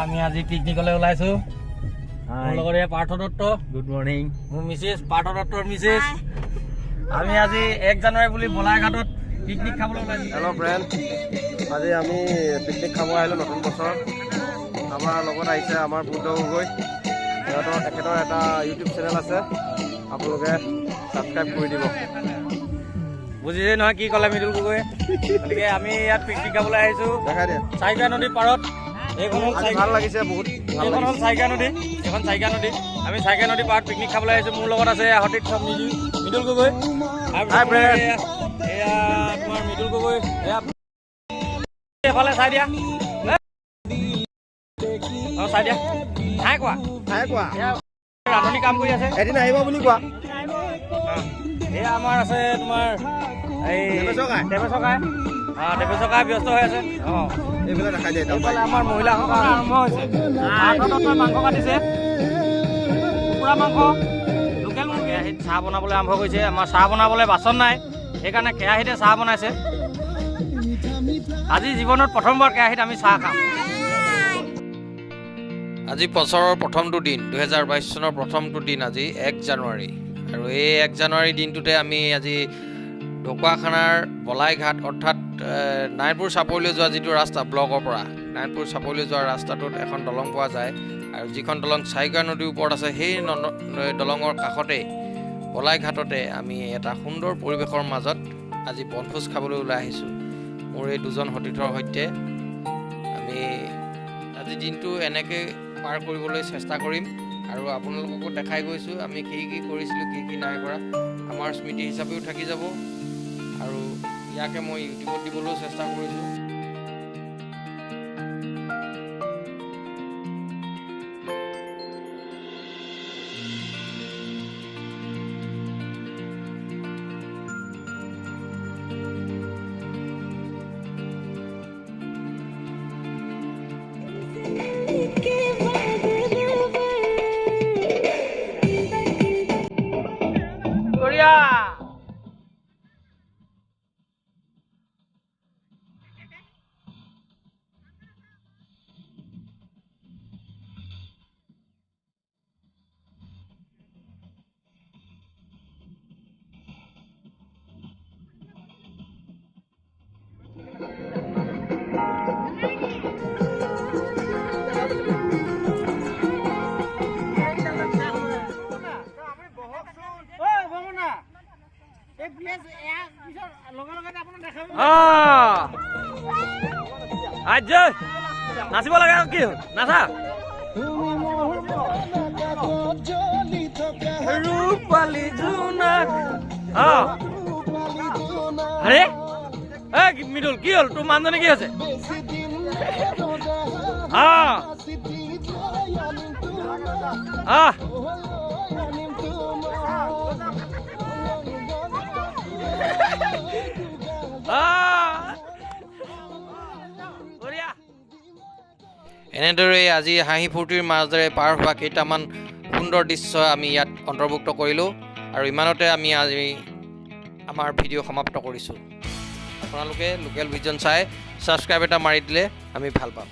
আমি আজি পিকনিকলৈ ওলাইছোঁ। মোৰ লগত এয়া পাৰ্থ দত্ত। Good morning. মোৰ মিছেছ, পাৰ্থ দত্তৰ মিছেছ। আমি আজি 1 জানুৱাৰী বুলি বলাইঘাটত পিকনিক খাবলৈ ওলাইছোঁ। হেল্ল' ফ্ৰেণ্ড, আজি আমি পিকনিক খাব আহিলোঁ নতুন বছৰ। আমাৰ লগত আহিছে আমাৰ বুদ্ধ গগৈ। তেখেতৰ এটা ইউটিউব চেনেল আছে, আপোনালোকে ছাবস্ক্ৰাইব কৰি দিব। বুজিছে নহয় কি ক'লে মৃদুল গগৈয়ে? গতিকে আমি ইয়াত পিকনিক খাবলৈ আহিছোঁ। দেখাই দিয়া। চাইকা নদীৰ পাৰত। এইখন হ'ল আজি ভাল লাগিছে, বহুত ভাল এইখন হ'ল লাগিছে। চাইকা নদী। এইখন চাইকা নদী। আমি চাইকা নদীৰ পাৰত পিকনিক খাবলৈ আহিছোঁ। মোৰ লগত আছে সতীৰ্থ মৃদুল গগৈ। তাৰপিছত Hi, friend. এয়া তোমাৰ মৃদুল গগৈ। এয়া এফালে চাই দিয়া। অ, চাই দিয়া। নাই কোৱা। নাই কোৱা। এয়া ৰান্ধনি কাম কৰি আছে। এদিন আহিব বুলি কোৱা। এয়া আমাৰ আছে তোমাৰ এই দেৱেশ্বৰ কাই। দেৱেশ্বৰ কাই। অ, দেৱেশ্বৰ কাই ব্যস্ত হৈ আছে। অ। এইফালে দেখাই দিয়ে। এইফালে আমাৰ মহিলাসকল আৰম্ভ হৈছে। পাৰ্থ দত্তই মাংস কাটিছে, কুকুৰা মাংস, লোকেল মুৰ্গী। কেৰাহীত চাহ বনাবলৈ আৰম্ভ কৰিছে। আমাৰ চাহ বনাবলৈ বাচন নাই, সেইকাৰণে কেৰাহীতে চাহ বনাইছে। আজি জীৱনত প্ৰথমবাৰ কেৰাহীত আমি চাহ খাম। আজি বছৰৰ প্ৰথমটো দিন, 2022 চনৰ প্ৰথমটো দিন আজি 1 জানুৱাৰী। আৰু এই 1 জানুৱাৰী দিনটোতে আমি আজি ঢকুৱাখানাৰ বলাইঘাট, অৰ্থাৎ নাৰায়ণপুৰ চাপৰিলৈ যোৱা যিটো ৰাস্তা, ব্লকৰ পৰা নাৰায়ণপুৰ চাপৰিলৈ যোৱা ৰাস্তাটোত এখন দলং পোৱা যায় আৰু যিখন দলং চাইকা নদীৰ ওপৰত আছে, সেই দলঙৰ কাষতে বলাইঘাটতে আমি এটা সুন্দৰ পৰিৱেশৰ মাজত আজি বনভোজ খাবলৈ ওলাই আহিছোঁ। মোৰ এই দুজন সতীৰ্থৰ সৈতে আমি আজি দিনটো এনেকৈ পাৰ কৰিবলৈ চেষ্টা কৰিম আৰু আপোনালোককো দেখাই গৈছোঁ আমি কি কি কৰিছিলোঁ, কি কি নাই কৰা। আমাৰ স্মৃতি হিচাপেও থাকি যাব আৰু ইয়াকে মই ইউটিউবত দিবলৈও চেষ্টা কৰিছোঁ। বঢ়িয়া। আৰ্য, নাচিব লাগে আৰু। কি হ'ল, নাচা? ৰূপালী জোনাক। অ, আৰে এই মৃদুল, কি হ'ল? তোৰ মানুহজনী কি হৈছে? অ আহ আহ, বঢ়িয়া। এনেদৰেই আজি হাঁহি ফূৰ্তিৰ মাজেৰে পাৰ হোৱা কেইটামান সুন্দৰ দৃশ্য আমি ইয়াত অন্তৰ্ভুক্ত কৰিলোঁ আৰু ইমানতে আমি আজি আমাৰ ভিডিঅ' সমাপ্ত কৰিছোঁ। আপোনালোকে লোকেল ভিজন চাই ছাবস্ক্ৰাইব এটা মাৰি দিলে আমি ভাল পাম।